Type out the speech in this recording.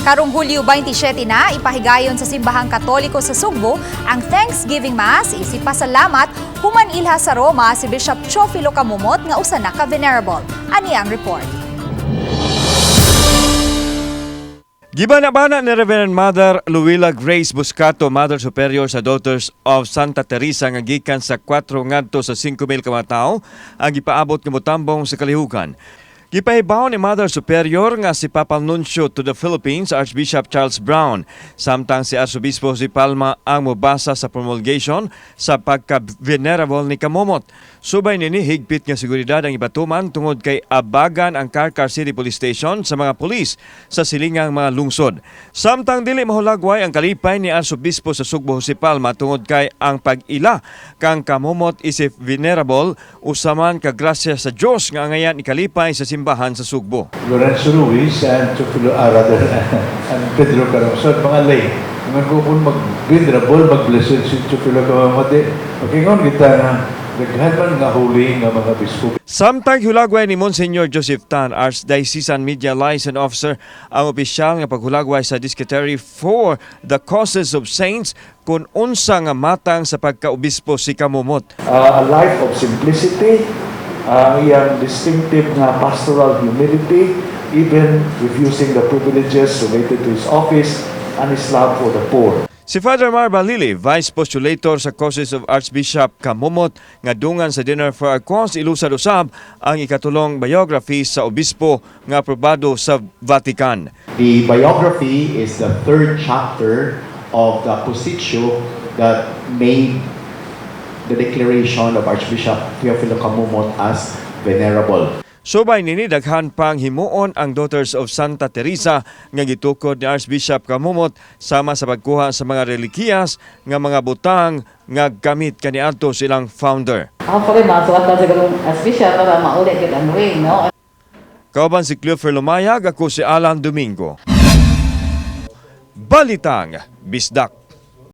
Karong Hulyo 27 na, ipahigayon sa Simbahang Katoliko sa Sugbo ang Thanksgiving Mass isip pasalamat human ilha sa Roma si Bishop Teofilo Camomot nga usa na ka venerable. Ani ang report. Gibana-bana ni Reverend Mother Luila Grace Buscato, Mother Superior sa Daughters of Santa Teresa nga gikan sa 4 ngadto sa 5,000 ka mga tawo ang gipaabot nga motambong sa kalihukan. Gipahibaw ni Mother Superior nga si Papal Nuncio to the Philippines, Archbishop Charles Brown, samtang si Arsobispo si Palma ang mobasa sa promulgation sa pagka-venerable ni Camomot. Subay nini, higpit nga seguridad ang ipatuman tungod kay abagan ang Carcar City Police Station sa mga pulis sa silingang mga lungsod. Samtang dili mahulagway ang kalipay ni Arsobispo sa Sugbo Jose Palma tungod kay ang pag-ila kang Camomot isip venerable usaman ka grasya sa Dios nga angayan ikalipay sa simbahan sa Sugbo. Lorenzo Ruiz and Teofilo, rather, and Pedro Calungsod, mga lay. Ingon ko kung mag-venerable, mag-blessed si Teofilo Camomot, makingon kita nga, daghan man nga huli nga mga bispo. Samtang hulagway ni Monsignor Joseph Tan, Archdiocesan Media Liaison Officer, ang opisyal nga paghulagway sa Dicastery for the Causes of Saints kung unsa nga matang sa pagkaobispo si Camomot. A life of simplicity, ang iyang distinctive nga pastoral humility, even refusing the privileges related to his office, and his love for the poor. Si Father Mar Balili, Vice Postulator sa Causes of Archbishop Camomot, nga dungan sa Dinner for a Cause, ilusad usab ang ikatulong biography sa obispo nga aprobado sa Vatican. The biography is the third chapter of the positio that made the declaration of Archbishop Teofilo Camomot as venerable. Subay nini, daghan pang himuon ang Daughters of Santa Teresa nga gitukod ni Archbishop Camomot sama sa pagkuha sa mga relikiyas nga mga butang nga gamit kaniadto silang founder. Hopefully, masuwat na siguro Archbishop para mauli gid ang ring, no? Kauban si Cleofer Lumayag, ako si Alan Domingo. Balitang Bisdak.